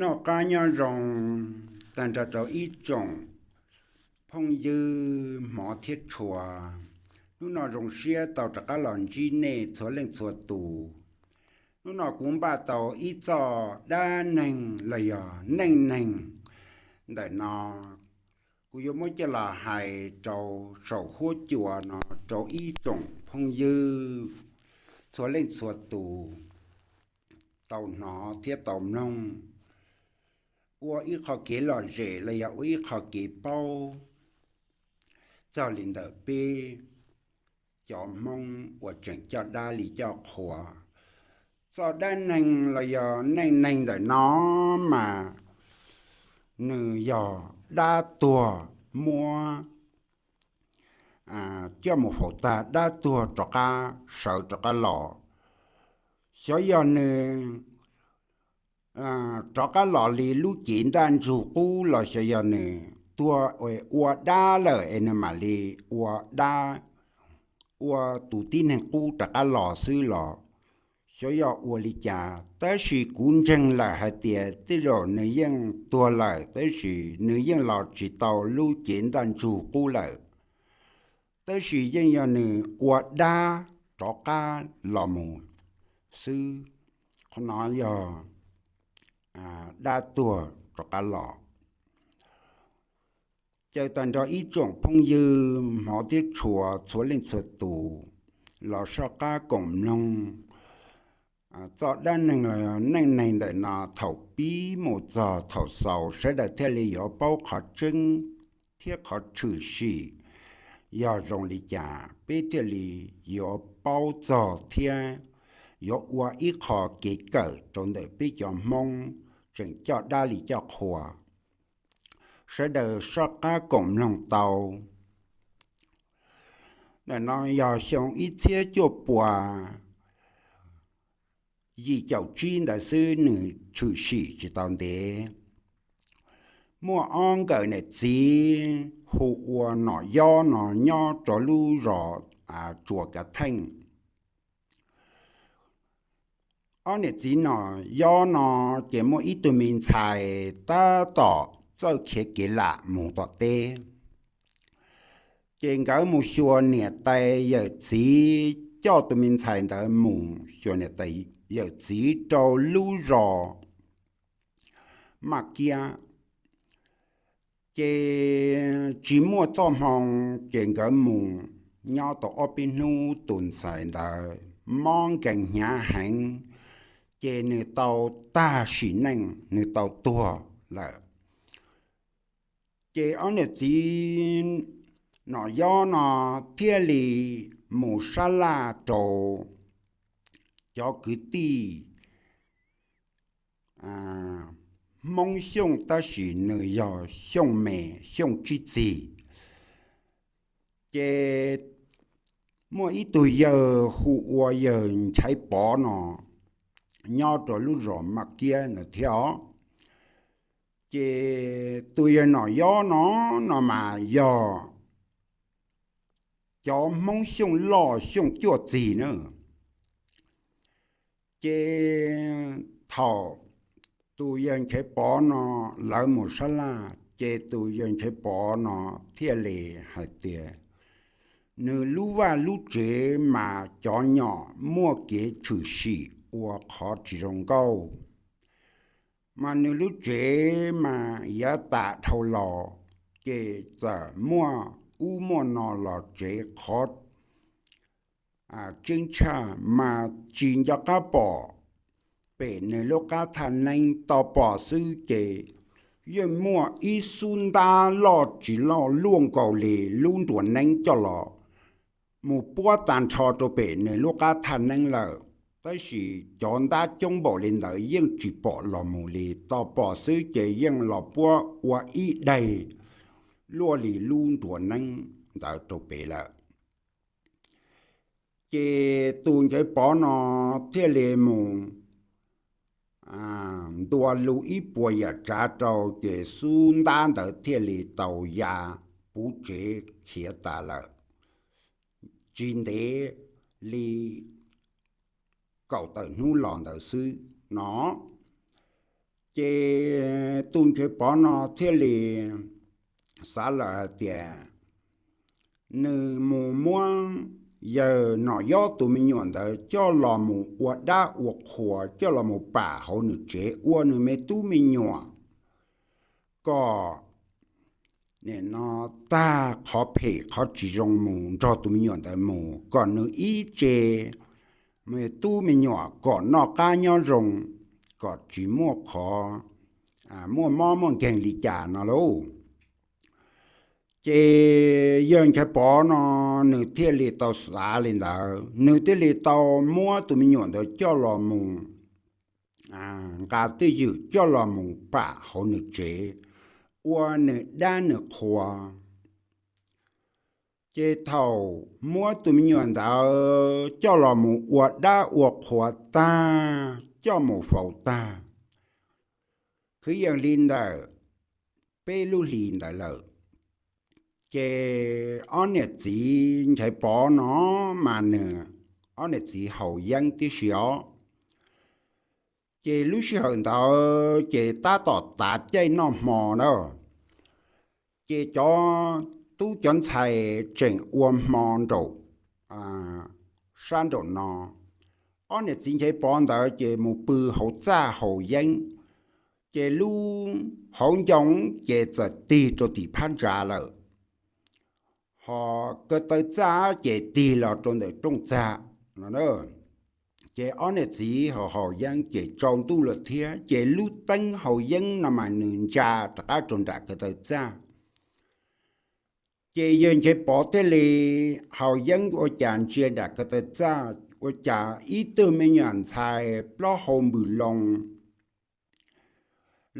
Noj qab nyob zoo tag nrho rau ib tsoom phooj ywg hmov thiab tshua. Hnub no zoo siab tau rov qab los ntsib nej txhua leej txhua tus. Hnub no kuv npaj tau ib txoj dab neeg los yog neej neeg ntawm no, kuv yuav muab coj los hais rau saum huab cua no rau ib tsoom phooj ywg txhua leej txhua tus tau hnov thiab tau mloog, ua ib qho kev lom zem los yog ua ib qho kev paub txog li ntawm peb cov Hmoob uas tseem coj dab li coj qhua. Txoj dab neeg los yog neej neeg ntawm no mas nws yog dab tuag muab coj mus faus tag, dab tuag rov qab sawv rov qab los. Xyov yog nws rov qab los li lub cev ntaj ntsug qub los xyov yog nws tuag ua dab lawm es nws mam li ua dab, ua tus tib neeg qub rov qab los xwb los xyov yog ua li cas. Tab sis kuv ntseeg lawm hais tias tej zaum nws yeej tuag lawm tab sis nws yeej los tsis tau lub cev ntaj ntsug qub lawm, tab sis yeej yog nws ua dab rov qab los mus xwb. Qhov no yog dab tuag rov qab los. Caw tag nrho ib tsoom phooj ywg hmov thiab tshua txhua leej txhua tus los soj qab koom mloog txoj dab neeg los neej neeg ntawm no thaum pib mus txog thaum xaus sawv daws thiaj li yuav paub qhov tseeb thiab qhov tshwm sim yog zoo li cas peb thiaj li yuav paub txog thiab yuav ua ib qho kev kawm rau ntawm peb cov Hmoob tseem coj dab li coj qhua. Sawv daws soj qab koom mloog tau. Ntawm no yog xyoo ib txhiab cuaj puas yim caum tsib ntawd xwb, nws tshwm sim tsis tau ntev. Muaj ob nkawm niam txiv hu ua Nom Yob no nyob rau lub zos Tsuas Kav Theej. Ob niam txiv Nom Yob no ces muaj ib tug me ntxhais tab tom txawj khiav kev lam mus tom teb. Ces nkawd mus xyuas niam tais yawm txiv, coj tus me ntxhais ntawd mus xyuas niam tais yawm txiv rau lub zos Maj Kiab. Ces tsis muaj txoj hmoo, ces nkawd mus nyob tau ob peb hnub tus ntxhais ntawd mob nkees hnyav heev, ces nws tau tag sim neej, nws tau tuag lawm. Ces ob niam txiv Nom Yob no thiaj li mus sab laj rau cov kwv tij Hmoob Xyooj tab sis nws yog Xyooj me, Xyooj tsib txig. Ces muaj ib tug yawg hu ua yawg Nchaiv Pov no nyob rau lub zos Maj Kiab ntawd thiab os. Ces tus yawg Nom Yob no, no mas yog cov Hmoob Xyooj loj Xyooj cuaj txig na. Ces thaum tus yawg Nchaiv Pov no lawv mus sab laj, ces tus yawg Nchaiv Pov no thiaj li hais tias nws lub vaj lub tsev mas cov nyom muaj kev tshwm sim ua qhov tsis zoo nkauj, mas nws lub tsev mas yav tas dhau los, ces txawm muaj ub muaj no los tsev qhov tseeb tshaj mas tsis nco qab pom pem nws lub qab thaj neeb. Tau pom xwb ces yeej muaj ib xub ntab loj tsis loj luaj nkaus li lub nruas neeb coj los mus puab tag nrho rau pem nws lub qab thaj neeb lawm. Tab sis cov ntab coob npaum li ntawd yeej tsis pom los mus li, tau pom xwb ces yeej los puab ua ib daig luaj li lub nruas neeb ntawd rau pem lawm. Ces tus Nchaiv Pov no thiaj li mus ntua lus ib puas yam tsav rau, ces xub ntab ntawd thiaj li tau ya puv tsev khiav tas lawm. Tsis ntev li kaum tawm hnub los ntawd xwb no. Ces tus Nchaiv Pov no thiaj li xav lawm hais tias nws mus muab yawg Nom Yob tus me nyuam ntawd coj los mus ua dab ua qhua, coj los mus pam hauv nws tsev ua nws me tub me nyuam, kom nim no tag qhov phem qhov tsis zoo mus nrog tus me nyuam ntawd mus, kom nws ib tse me tub me nyuam kom noj qab nyob zoo, kom tsis muaj qhov muaj mob muaj nkeeg li cas no lauj. Ces yawg Nchaiv Pov no nws thiaj li tau xav li ntawd, nws thiaj li tau muab tus me nyuam ntawd coj los mus, nqa twj ywm coj los mus pam hauv nws tsev, ua nws dab nws qhua. Ces thaum muab tus me nyuam ntawd coj los mus ua dab ua qhua tag, coj mus faus tag, kwv yees li ntawm peb lub hlis ntawd lawm, ces ob niam txiv Nchaiv Pov no mas nws, ob niam txiv haus yeeb tib si os. Ces lub sij hawm ntawd ces tab tom tav caij noj hmo na, ces cov tub cov ntxhais tseem ua hmo nraum sab nraum no. Ob niam txiv Nchaiv Pov ntawd ces mus pw hauv txaj haus yeeb, ces lub hauv ncoo ces txawm tig rau tim phab ntsa lawm, ho ko taw txaj ces tig los rau ntawm rooj txag no. Ces ob niam txiv haus haus yeeb ces tsaus ntuj lawm thiab, ces lub teeb haus yeeb no mas nws ntsa rov qab rau nram ko taw txaj. Ces yawg Nchaiv Pov thiaj li haus yeeb ua cas ntsia nram ko taw txaj ua cas ib tug me nyuam ntxhais plaub hau npws loo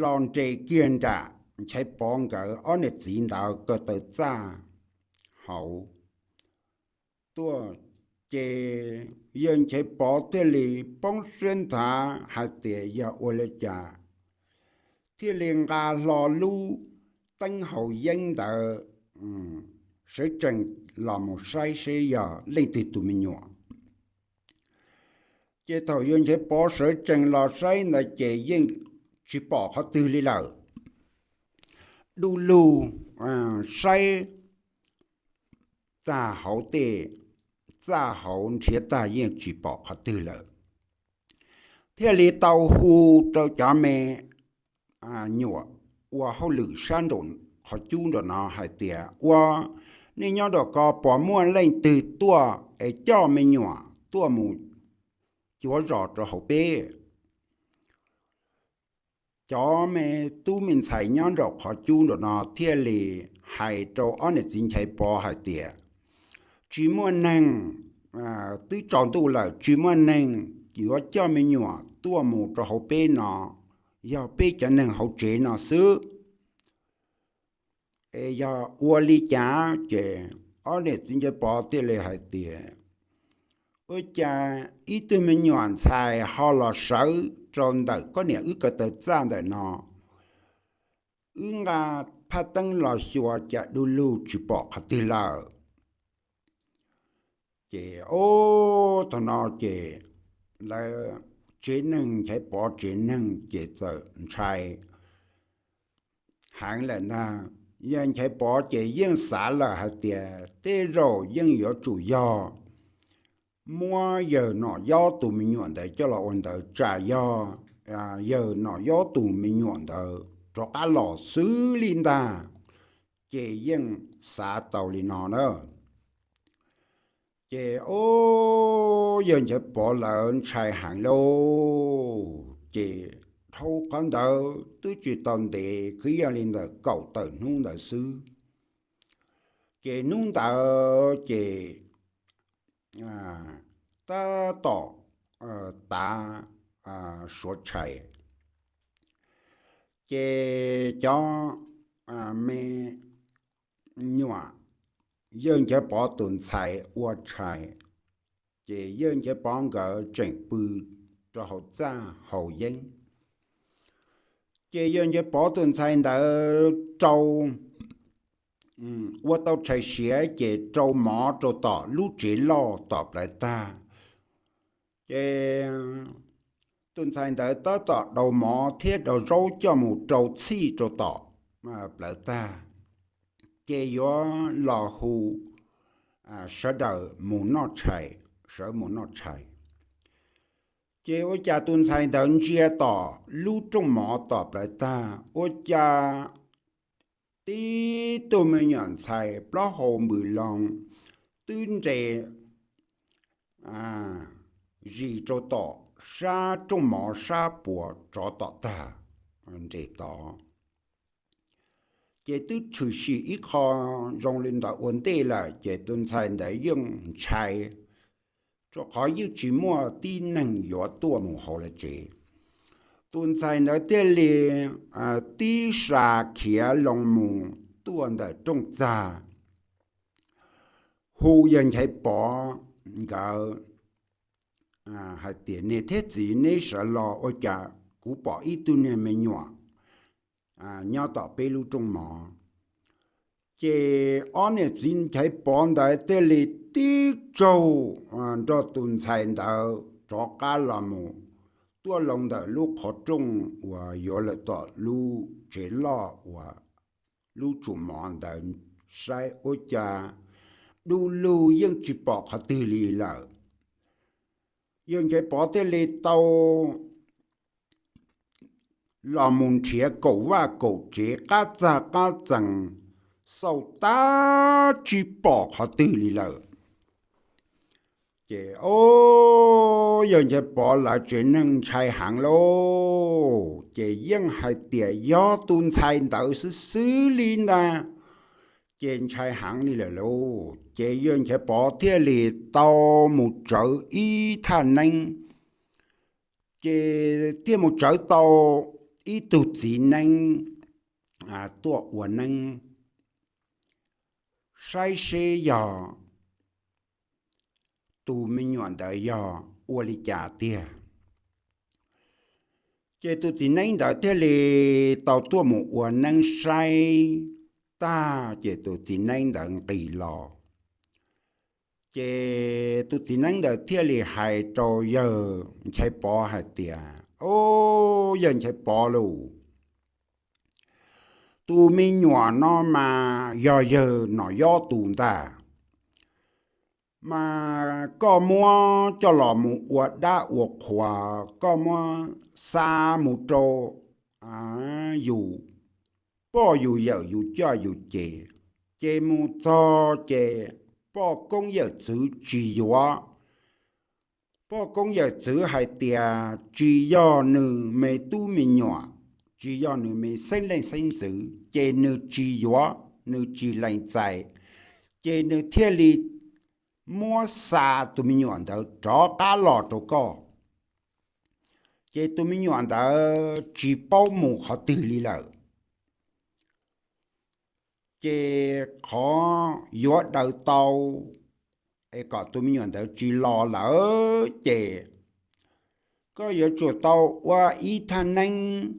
los nres kiag nram Nchaiv Pov nkawd ob niam txiv ntawd ko taw txaj hauv tuaj. Ces yawg Nchaiv Pov thiaj li poob siab nthav hais tias yog ua li cas, thiaj li nqa hlo lub teeb haus yeeb ntawd sawv tsees los mus saib seb yog leej twg tus me nyuam. Ces thaum yawg Nchaiv Pov sawv tsees los saib ntawd ces yeej tsis pom qhov twg li lawm. Du lug saib tag hauv tej txaj hauv nrhiav tag yeej tsis pom qhov twg lawm, thiaj li tau hu rau cov me nyuam ua hauj lwm sab nraum qhov cub nraum no hais tias, ua, nej nyob nraum ko puas muaj leej twg tuaj es coj me nyuam tuaj mus cuav zos rau hauv peb? Cov me tub me ntxhais nyob nraum qhov cub nraum no thiaj li hais rau ob niam txiv Nchaiv Pov hais tias, tsis muaj neeg, twb tsaus ntuj lawm tsis muaj neeg yuav coj me nyuam tuaj mus rau hauv peb no, yog peb cov neeg hauv tsev no xwb. Es yog ua li cas? Ces ob niam txiv Nchaiv Pov thiaj li hais tias, ua cas ib tug me nyuam ntxhais ho los sawv rau ntawm koj niam wb ko taw txaj ntawm no, wb nqa phaj teeb los xyuas cas du lug tsis pom qhov twg lawm. Ces thaum no ces lawv tsev neeg, Nchaiv Pov tsev neeg ces txawm ntshai heev lawm ntag. Yawg Nchaiv Pov ces yeej xav lawm hais tias tej zaum yeej yuav tsum yog muab yawg Nom Yob tus me nyuam ntawd coj los ua ntawd, tsam yog yawg Nom Yob tus me nyuam ntawd rov qab los xwb li ntag. Ces yeej xav tau li no na. Ces yawg Nchaiv Pov lawv ntshai heev lauj. Ces dhau qhov ntawd twb tsis tau ntev, kwv yees li ntawm kaum tawm hnub ntawd xwb, ces hnub ntawd ces tab tom tav suav tshais, ces cov me nyuam yawg Nchaiv Pov tus ntxhais ua tshais, ces yawg Nchaiv Pov nkawd tseem pw rau hauv txaj haus yeeb. Ces yawg Nchaiv Pov tus ntxhais ntawd rau, ua tau tshais siav ces rau mov rau tom lub tsev loj tom plawv tag, ces tus ntxhais ntawd tab tom daus mov thiab daus zaub coj mus rau txhij rau tom plawv tag, ces yuav los hu sawv daws mus noj tshais, sawv mus noj tshais. Ces ua cas tus ntxhais ntawd ntsia tom lub rooj mov tom plawv tag, ua cas tib tug me nyuam ntxhais plaub hau npws loo twb nres zis rau tom sab rooj mov sab puas tsov tom tag, nres tod. Ces twb tshwm sim ib qho zoo li ntawd ua ntej lawm, ces tus ntxhais ntawd yeej ntshai, rau qhov yeej tsis muaj tib neeg yuav tuaj mus hauv lawv tsev. Tus ntxhais ntawd thiaj li tib sa khiav loo mus tuaj ntawm rooj txag, hu yawg Nchaiv Pov nkawd hais tias, Niam thiab txiv, neb sawv los, ua cas kuv pom ib tug niag me nyuam nyob tom peb lub rooj mov. Ces ob niam txiv Nchaiv Pov ntawd thiaj li tib tsaug nrog tus ntxhais ntawd rov qab los mus tuaj loo ntawm lub qhov rooj uas yuav lawm tom lub tsev loj uas lub tsum mov ntawd, saib ua cas du lug yeej tsis pom qhov twg li lawm. Yawg Nchaiv Pov thiaj li tau los mus nrhiav kaum vaj kaum tsev qab txag qab txees, xauj tab tsis pom qhov twg li lawm. Ces o, yawg Nchaiv Pov lawv tsev neeg ntshai heev lauj, ces yeej hais tias yog tus ntxhais ntawd xwb xwb li ntag, ces ntshai heev li lawm lauj. Ces yawg Nchaiv Pov thiaj li tau mus tsawv ib thaj neeb, ces thiaj mus tsawv tau ib tug txiv neeb tuaj ua neeb, saib seb yog tus me nyuam ntawd yog ua li cas tiag. Ces tus txiv neeb ntawd thiaj li tau tuaj mus ua neeb saib tag, ces tus txiv neeb ntawd nqis los. Ces tus txiv neeb ntawd thiaj li hais rau yawg Nchaiv Pov hais tias, O, yawg Nchaiv Pov lauj, tus me nyuam no mas yog yawg Nom Yob tus ntag, mas koj muab coj los mus ua dab ua qhua, koj muab xa mus rau yus poj yus yawm yus coj yus ces, ces mus txog ces poj koob yawm txwv tsis yuav. Poj koob yawm txwv hais tias tsis yog nws me tub me nyuam, tsis yog nws me xeeb leej xeeb ntxwv, ces nws tsis yuav, nws tsis lees txais, ces nws thiaj li muab xa tus me nyuam ntawd rov qab los rau koj. Ces tus me nyuam ntawd tsis paub mus qhov twg li lawm, ces qhov yuav daws tau es kom tus me nyuam ntawd tsis los lawm ces koj yuav tsum tau ua ib thaj neeb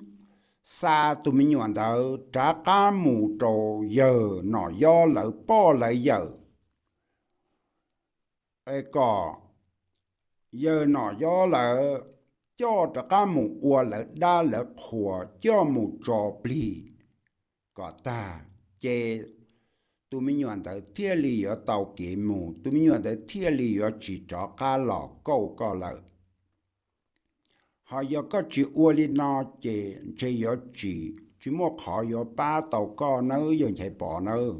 xa tus me nyuam ntawd rov qab mus rau yawg Nom Yob lawv poj lawv yawm, es kom yawg Nom Yob lawv coj rov qab mus ua lawv dab lawv qhua, coj mus tso plig kom tag, ces tus me nyuam ntawd thiaj li yuav tau kev mus, tus me nyuam ntawd thiaj li yuav tsis rov qab los kauj koj lawm. Ho yog koj tsis ua li no ces ntshe yuav tsis, tsis muaj qhov yuav pab tau koj nawb yawg Nchaiv Pov nawb.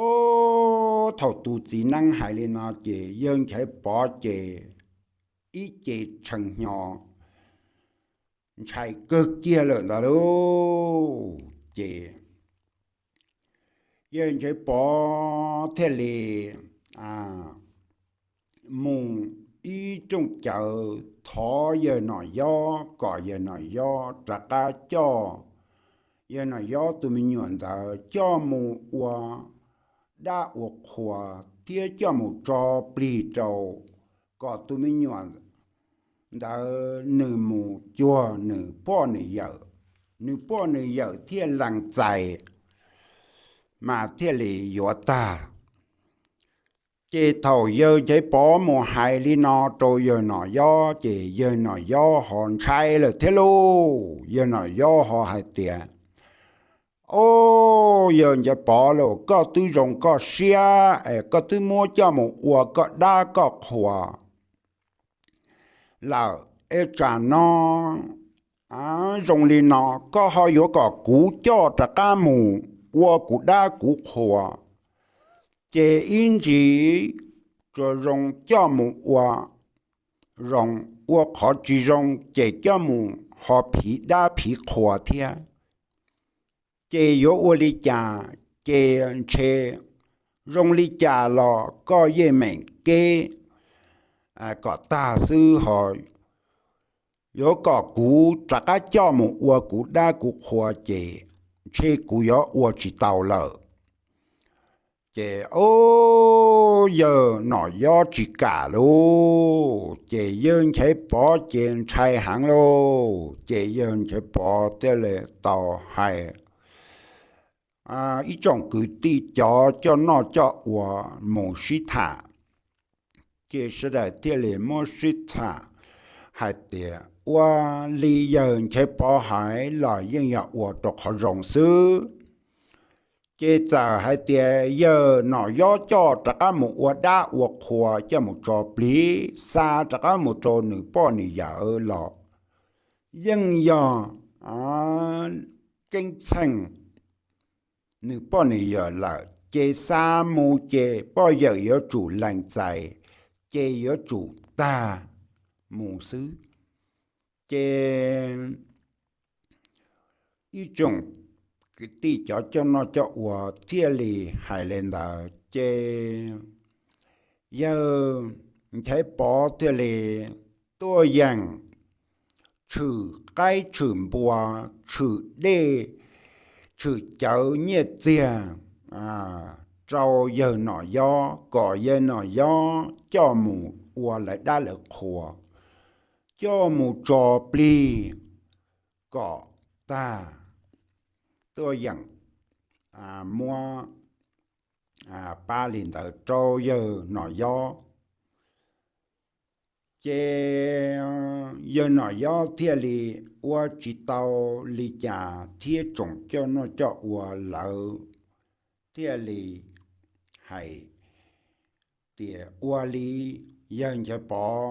Ob, thaum tus txiv neeb hais li no ces yawg Nchaiv Pov ces ib ce tshee hnyo ntshai kawg kiag lawm ntag lauj. Ces yawg Nchaiv Pov thiaj li mus ib rooj cawv thov yawg Nom Yob kom yawg Nom Yob rov qab coj yawg Nom Yob tus me nyuam ntawd coj mus ua dab ua qhua thiab coj mus tso plig rau, kom tus me nyuam ntawd nws mus cuag nws poj nws yawm, nws poj nws yawm thiaj lees txais, mas thiaj li yuav tag. Ces thaum yawg Nchaiv Pov mus hais li no rau yawg Nom Yob ces yawg Nom Yob ho ntshai lawm thiab lauj. Yawg Nom Yob ho hais tias, O, yawg Nchaiv Pov lauj, koj twb zoo koj siab es koj twb muab coj mus ua koj dab koj qhua lawm, es tsam no zoo li no koj ho yuav kom kuv coj rov qab mus ua kuv dab kuv qhua, ces ib ntsis tsuas zoo coj mus ua zoo, ua qhov tsis zoo ces coj mus ho phiv dab phiv qhua thiab. Ces yuav ua li cas? Ces ntshe zoo li cas los koj yeej meem keb kom tag xwb ho yuav kom kuv rov qab coj mus ua kuv dab kuv qhua ces ntshe kuv yuav ua tsis tau lawm. Ces o, yawg Nom Yob tsis kam lauj, ces yawg Nchaiv Pov ces ntshai heev lauj. Ces yawg Nchaiv Pov thiaj li tau hais ib tsoom kwv tij cov coj noj coj ua mus sib tham. Ces sawv daws thiaj li muab sib tham hais tias ua li yawg Nchaiv Pov hais los yeej yog ua rau qhov zoo xwb. Ces txawm hais tias yawg Nom Yob coj rov qab mus ua dab ua qhua coj mus tso plig xa rov qab mus rau nws poj nws yawm los yeej yog keeb txheej nws poj nws yawm lawm, ces xa mus ces poj yawm yuav tsum lees txais, ces yuav tsum tag mus xwb. Ces ib tsoom kwv tij cov coj noj coj ua thiaj li hais li ntawd, ces yawg Nchaiv Pov thiaj li tuaj yeem tshwm qaib tshwm npua, tshwm dej, tshwm cawv nyiaj txiag rau yawg Nom Yob kom yawg Nom Yob coj mus ua lawv dab lawv qhua, coj mus tso plig kom tag, tuaj yeem muab pab li ntawd rau yawg Nom Yob. Ces yawg Nom Yob thiaj li ua tsis tau li cas thiab tsoom coj noj coj ua lawv thiaj li hais tias ua li yawg Nchaiv Pov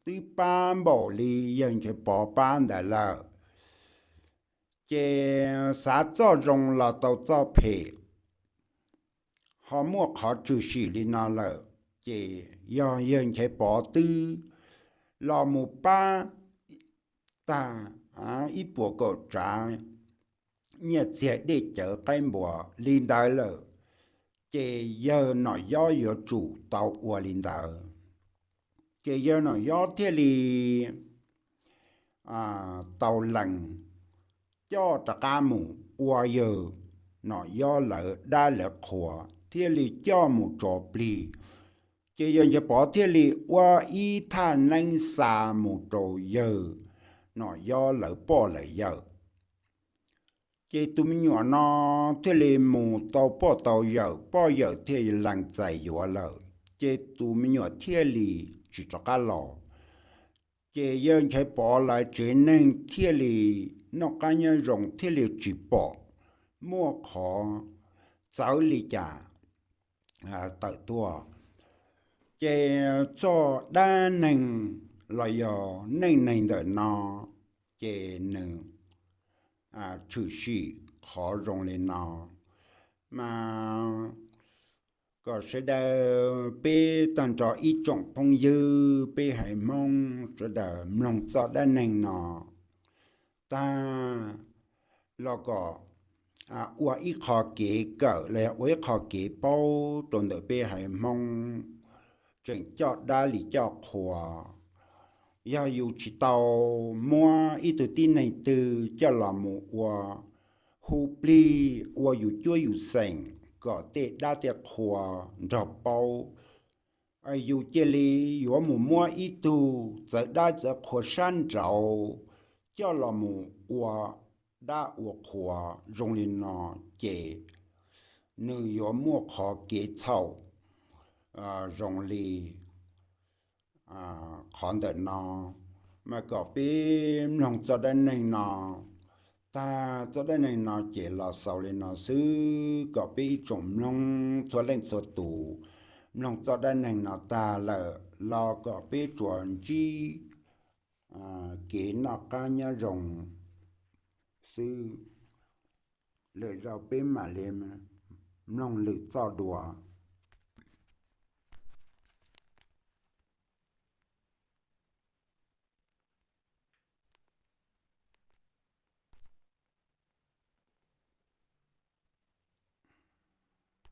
twb pab npaum li yawg Nchaiv Pov pab ntawd lawm, ces xav txoj zoo los tau txoj phem, ho muaj qhov tshwm sim li no lawm, ces yog yawg Nchaiv Pov twb los mus pab tag ib puas kaum tsav nyiaj txiag dej cawv qaib npua li ntawd lawm, ces yawg Nom Yob yuav tsum tau ua li ntawd. Ces yawg Nom Yob thiaj li tau lees coj rov qab mus ua yawg Nom Yob lawv dab lawv qhua thiaj li coj mus tso plig. Ces yawg Nchaiv Pov thiaj li ua ib thaj neeb xa mus rau yawg Nom Yob lawv poj lawv yawm. Ces tus me nyuam no thiaj li mus tau poj tau yawm, poj yawm thiaj lees txais yuav lawm, ces tus me nyuam thiaj li tsis rov qab los. Ces yawg Nchaiv Pov lawv tsev neeg thiaj li noj qab nyob zoo thiaj li tsis pom muaj qhov txawv li cas tawm tuaj. Ces txoj dab neeg los yog neej neeg ntawm no, ces nws tshwm sim qhov zoo li no, mas kom sawv daws peb tag nrho ib tsoom phooj ywg peb haiv Hmoob sawv daws mloog txoj dab neeg no tag los kom ua ib qho kev kawm los yog ua ib qho kev paub rau ntawm peb haiv Hmoob tseem coj dab li coj qhua. Yog yus tsis tau muab ib tug tib neeg twg coj los mus ua hu plig ua yus cuab yus xeem kom tej dab tej qhua nrog paub, yus cia li yuav mus muab ib tug txawv dab txawv qhua sab nraud coj los mus ua dab ua qhua zoo li no, ces nws yuav muaj qhov kev txhaum zoo li qhov ntawm no, mas kom peb mloog txoj dab neeg no tag, txoj dab neeg no ces los xaus li no xwb, kom peb ib tsoom mloog txhua leej txhua tus mloog txoj dab neeg no tag lawm los kom peb tsuas ntsib kev noj qab nyob zoo xwb. Lwm zaus peb mam li mloog lwm txoj dua.